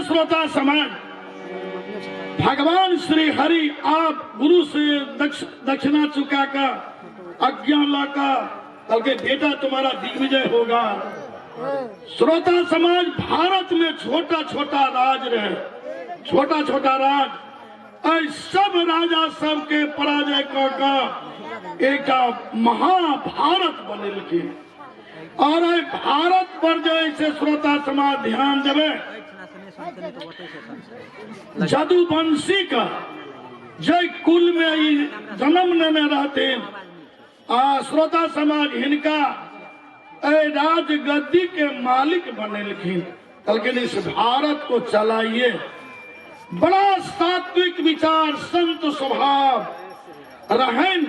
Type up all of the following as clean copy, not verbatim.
श्रोता समाज, भगवान श्री हरि आप गुरु से दक्षिणा चुका कर आज्ञा लाकर कहलकै बेटा तुम्हारा दिग्विजय होगा। श्रोता समाज, भारत में छोटा छोटा राज रहे, छोटा छोटा राज, एहि सब राजा सबके पराजय कऽ कऽ एकटा महाभारत बनेलखिन। और एहि भारत पर जे छै श्रोता समाज ध्यान देबै, जदुवंशी का जय कुल में ई जन्म लेने रहथिन आ श्रोता समाज हिनका एहि राजगद्दी के मालिक बनेलखिन। कहलखिन इस भारत को चलाइए। बड़ा सात्विक विचार, संत स्वभाव रहन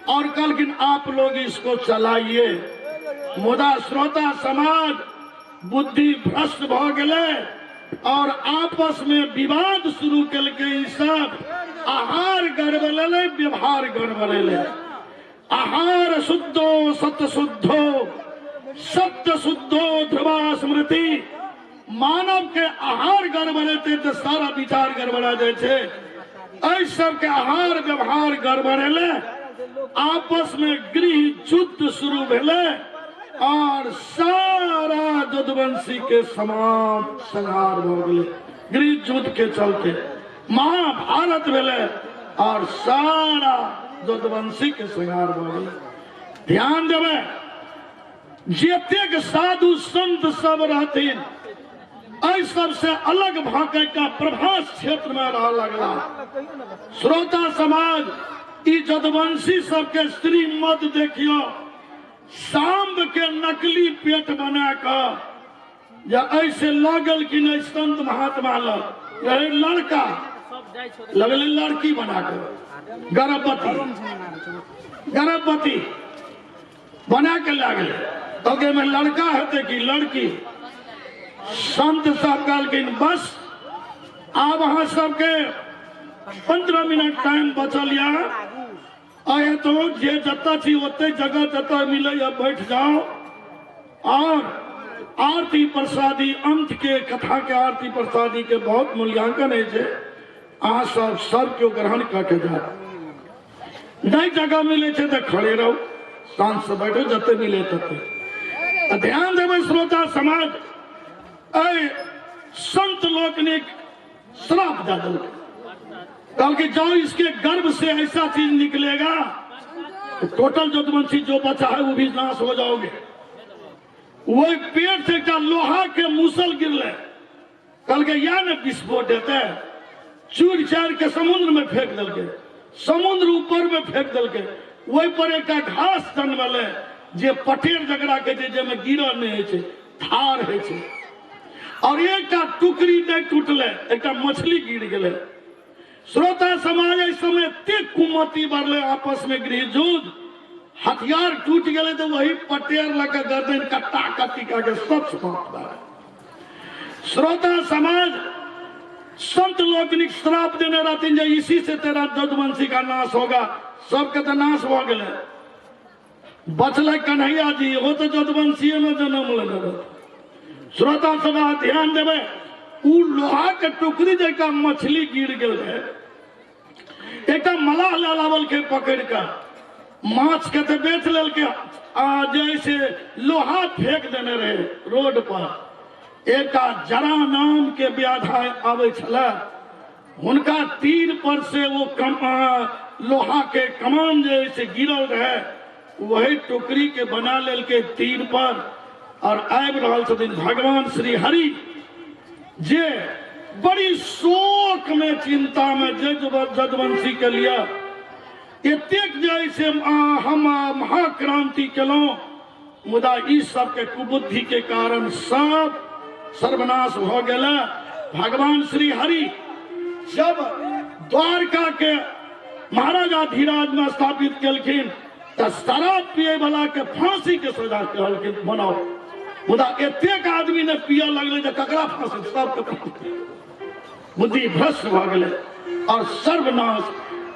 और कहलखिन आप लोग इसको चलाइए। मुदा श्रोता समाज बुद्धि भ्रष्ट भ गेलै और आपस में विवाद शुरू केलकै। ई सब आहार गड़बड़ेलै, व्यवहार गड़बड़ेलै। आहार शुद्धो सत शुद्धो, सत्य शुद्धो ध्रुवा स्मृति। मानव के आहार गड़बड़ेतै तऽ सारा विचार गड़बड़ा जाइ छै। एहि सबके आहार व्यवहार गड़बड़ेलै, आपस में गृह युद्ध शुरू भेलै और सारा यदुवंशी के समाप्त संहार भऽ गेलै। गृह युद्ध के चलते महाभारत भेलै और सारा यदुवंशी के संहार भऽ गेलै। ध्यान देबै, जतेक साधु संत सब रहथिन एहि सबसे अलग भऽ के एकटा प्रभास क्षेत्र में रह लगला। श्रोता समाज, ई यदुवंशी सबके श्रीमद देखियो, सांब के नकली पेट बना कऽ या ऐसे लगल कि नहीं संत महात्मा लग रहे लड़का लगले लड़की बना के गर्भवती गर्भवती बना के लागल। कहलकै में लड़का हेतै कि लड़की? संत सब कहलखिन बस आब अहाँ सबके 15 मिनट टाइम बचल यऽ, आए तो जे जतऽ छी ओते जगह जतऽ मिलैया बैठ जाओ और आरती प्रसादी अंत के कथा के आरती प्रसादी के बहुत मूल्यांकन है छै, अहाँ सब सब केओ ग्रहण कऽ के जाओ। नहीं जगह मिले छै तऽ खड़े रहू, शांत से बैठो, जते मिले तते। आ ध्यान देबै श्रोता समाज, एहि संत लोकनिक श्राप दे देलकै, कहलकै जाओ इसके गर्भ से ऐसा चीज निकलेगा तो टोटल यदुवंशी जो बचा है वो भी नाश हो जाओगे। वही पेट से एकटा लोहा के मुसल गिरले, कहलकै या ने विस्फोट हेतै, चूर चार के समुद्र में फेंक देलकै, समुद्र ऊपर में फेंक देलकै। ओहि पर एकटा घास जनमलै जे पटेर जकरा कहै छै, जाहिमे गिरल नहि होइ छै, थार होइ छै, और एकटा टुकड़ी नहि टूटलै, एकटा मछली गिर गेलै। श्रोता समाज, एहि समय एतेक कुमति बढ़लै, आपस में गृह युद्ध, हथियार टूटि गेलै तऽ वही पटेर लऽ कऽ गर्दन कट्टा कट्टी कऽ के सब समाप्त भए गेल। श्रोता समाज, संत लोकनिक श्राप देने रहथिन जे इसी से तेरा यदुवंशी का नाश होगा, सबके तऽ नाश भऽ गेलै, बचलै कन्हैया जी, ओ तऽ यदुवंशीये में जन्म लेने रहथिन। श्रोता समाज ध्यान देबै, उ लोहा के टुकड़ी जकाँ मछली गिर गेल रहे, एकटा मलाह लए लावलकै पकड़ि कऽ, माछ के तऽ बेच लेलकै आ जैसे लोहा फेंक देने रहे रोड पर। एकटा जरा नाम के व्याधा आबै छलै, हुनका तीर पर से वो लोहा के कमान जे से गिरल रहे, वही टुकड़ी के बना लेलकै तीर पर और आबि रहल छथिन भगवान श्री हरि, जे बड़ी शोक में चिंता में जदवंशी के लिए एतेक जे से हम महाक्रांति केलहुँ, मुदा ई सबके कुबुद्धि के कारण सब सर्वनाश भऽ गेल। भगवान श्री हरि जब द्वारका के महाराजा धीराज में स्थापित केलखिन तऽ शराब पिए वाला के फांसी के सजा कहलखिन बनाओ, मुदा एतेक आदमी ने पिए लगलै जे ककरा फांसी, सबके फांसी। बुद्धि भ्रष्ट भऽ गेलै और सर्वनाश।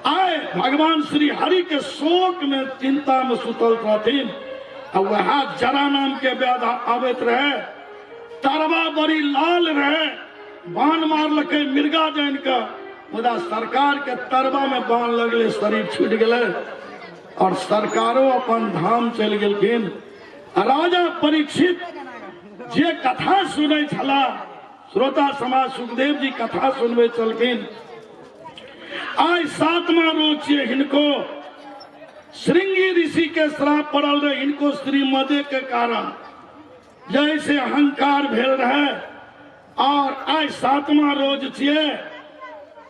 आय भगवान श्री हरि के शोक में चिंता में सुतल रहथिन आ वएह जरा नाम के व्याध आबैत रहे, तरवा बड़ी लाल रहे, बाण मारलकै मिर्गा जानि कऽ, मुदा सरकार के तरबा में बाण लगले, शरीर छूटि गेलै और सरकारो अपन धाम चलि गेलखिन। राजा परीक्षित जे कथा सुनै छला, श्रोता समाज सुखदेव जी कथा सुनबै छलखिन। आइ सातवा रोज छियै, हिनको श्रृंगी ऋषि के श्राप पड़ल रहे हिनको श्री मदे के कारण, जैसे अहंकार भेल रहे। और आइ सातवा रोज छियै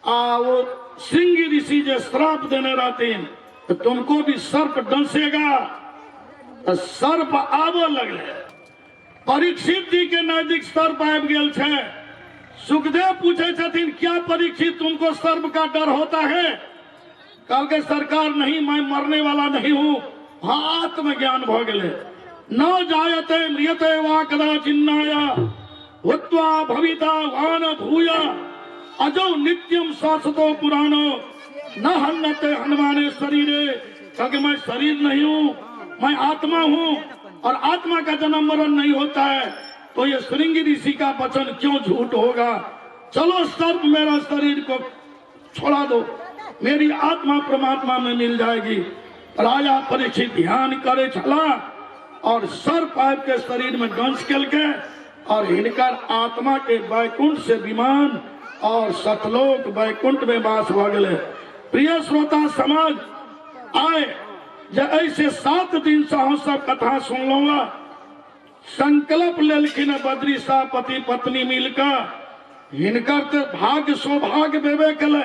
आ वो श्रृंगी ऋषि जे श्राप देने रहथिन तो तुमको भी सर्प डंसेगा, तो सर्प आबऽ लगले। परीक्षित जी के नजदीक सर्प आबि गेल छै। सुखदेव पूछे छथिन, क्या परीक्षित तुमको सर्प का डर होता है? कहलकै सरकार नहीं, मैं मरने वाला नहीं हूं। हाँ, आत्मज्ञान भ गेलै। न जायते म्रियते वा कदाचिन्नाय भूत्वा भविता वान भूय अजौ नित्यम शाश्वतो पुराणो न हन्नते हनुमाने शरीरे। क्योंकि मैं शरीर नहीं हूं, मैं आत्मा हूं और आत्मा का जन्म मरण नहीं होता है, तो ये श्रृंगी ऋषि का वचन क्यों झूठ होगा? चलो सर्प मेरा शरीर को छोड़ा दो, मेरी आत्मा परमात्मा में मिल जाएगी। राजा परीक्षित ध्यान करे छला और सर्प आबि के शरीर में डंस केलकै और हिनकर आत्मा के वैकुंठ से विमान और सतलोक वैकुंठ में वास भऽ गेलै। प्रिय श्रोता समाज, आय जे ऐसे 7 दिन से हम सब कथा सुनलहुँ, संकल्प लेलखिन बद्री साह पति पत्नी मिलकर, हिनकर तो भाग्य सौभाग्य भेबे केलै।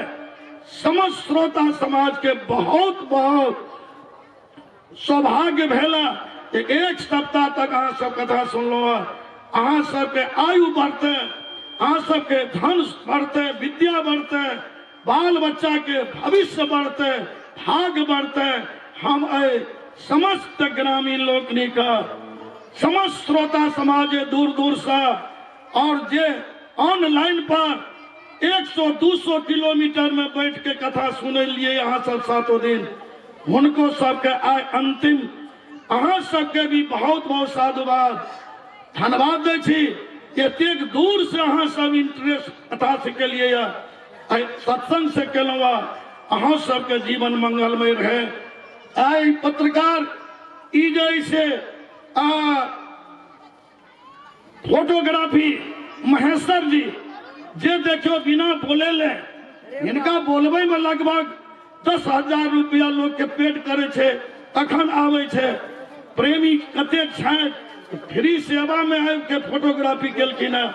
समस्त श्रोता समाज के बहुत बहुत सौभाग्य भेला जे एक सप्ताह तक अहाँ सब कथा सुनलहुँ। अहाँ सबके आयु बढ़ते, अहाँ सबके धन बढ़ते, विद्या बढ़ते, बाल बच्चा के भविष्य बढ़ते, भाग्य बढ़ते। हम एहि समस्त ग्रामीण लोकनिक, समस्त श्रोता समाज जे दूर दूर से और जे ऑनलाइन पर 100-200 किलोमीटर में बैठ के कथा सुनै लिए अहाँ सब सातों दिन, हुनको सबके आइ अंतिम अहाँ सबके भी बहुत बहुत साधुवाद धन्यवाद दै छी। एतेक दूर से अहाँ सब इंटरेस्ट कथा से केलिए, सत्संग से केलहुँ, अहाँ सबके जीवन मंगलमय रहे। आइ पत्रकार ई जे से आ फोटोग्राफी महेश्वर जी जे देखियो बिना बोले ले, हिनका बोलबै में लगभग 10,000 रुपया लोग के पेड करे छै तखन आबै छै। प्रेमी कतेक छथि, फ्री सेवा में आबि के फोटोग्राफी केलखिन हँ।